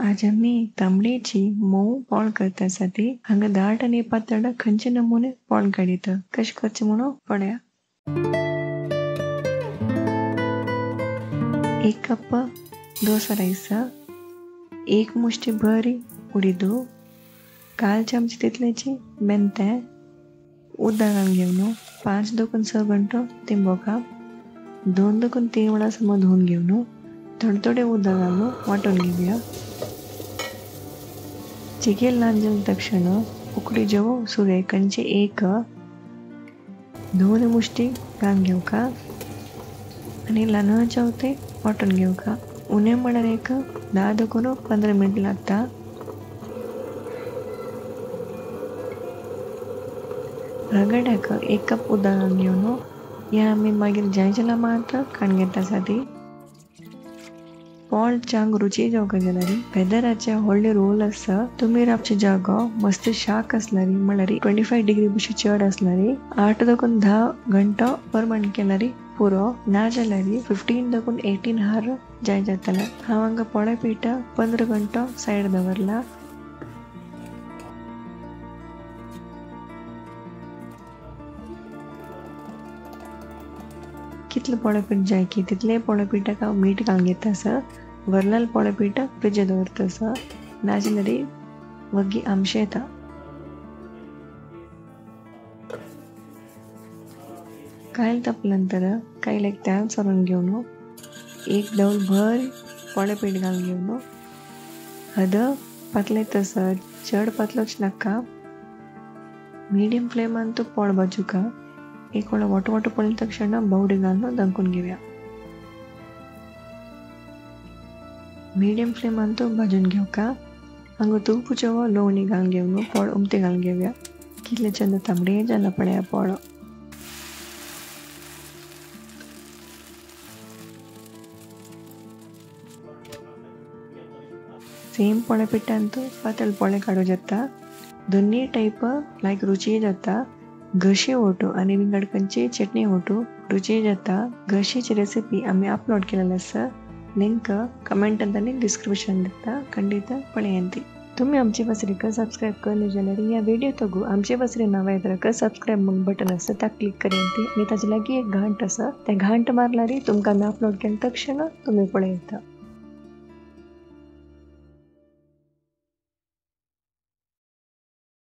आज आमी तांबडेची मोव पोळ करता ती हांगा दाट आनी पातळ खंयचे नमुने पोळ काडिता कशें करचें म्हणून पळया. 1 कप डोसा रायस, 1 मुष्टी भर उडीदो, 1/4 चमचे तितल्याची मेंते, उदक घालून घेवन 5 देखून 6 घंटो तिंबोवका, 2 देखून 3 वेळा समज धुवन घेवन थोडे थोडे उदक घालून वांटून घेवया. चिकेन ल्हान जाले तक्षण उकडी जेवो सुरे कंचे 1 2 मुष्टी घालून घेवका आनी ल्हान जावं वांटून घेवका. उणें म्हळ्यार एक 10 देखून 15 मिनट लागता. रगड्याक 1 कप उदक घालून घेवन हें आमी मागीर जाय जाल्यार मात काडून घेता साठी. पोळ चांग रुची जावंक जाल्यार वेदराचे व्हडले रोल आसा. तुमी रावचे जागो मस्त शाक आसल्यार म्हळ्यार 25 डिग्री बशी चड आसल्यार 8 देखून 10 घंटो परमंट केल्यार पुरो, ना जाल्यार 15 देखून 18 हार जाय जातले. हांव हांगा पोळे पीठ 15 घंटो सायड दवरला. कितलें पोळे पीठ जाय की तितलें पोळे पिठाक हांव मीठ घालून घेता आसा. वरलेलें पोळे पीठ फ्रिजांत दवरता आसा, नाजाल्यार वग्गी आमशें येता. कायल तापले नंतर कायलेक तेल सोरोवन घेवन 1 डवल भर पोळे पीठ घालून घेवन हद पातले तसो चड पातलोच नाका, मिडियम फ्लेमान तो पोळ भाजुका. एक वेळा वोटो वोटो पडले तक्षण बावडी घालून दंकून घेवया. मिडियम फ्लेमान तो भाजून घेवका. हांगा तूप चेवो लोवणी घालून घेवन पोळ उमते घालून घेवया. कितले चंद तांबडे जाला पळया पोळ. सेम पोळे पिठान तो पातळ पोळे काडूं जाता. दोनूय टायप लायक रुची जाता. घशी ओटो आनी विंगड खंयची चटणी ओटो रुची जाता. घशीची रेसिपी आमी अपलोड केलेली आसा. लिंक कमेंटांत आनी डिस्क्रिप्शन दिता, खंडीत पळयांती. तुमी आमचे वसरीक सबस्क्रायब करले जाल्यार ह्या व्हिडिओ तगू आमचे वसरी नांव येतरक सबस्क्रायब म्हूण बटन आसा ताका क्लिक करयांती आनी ताजे लागीं एक घांट आसा, तें घांट मारल्यार तुमकां आमी अपलोड केले तक्षण तुमी पळयता.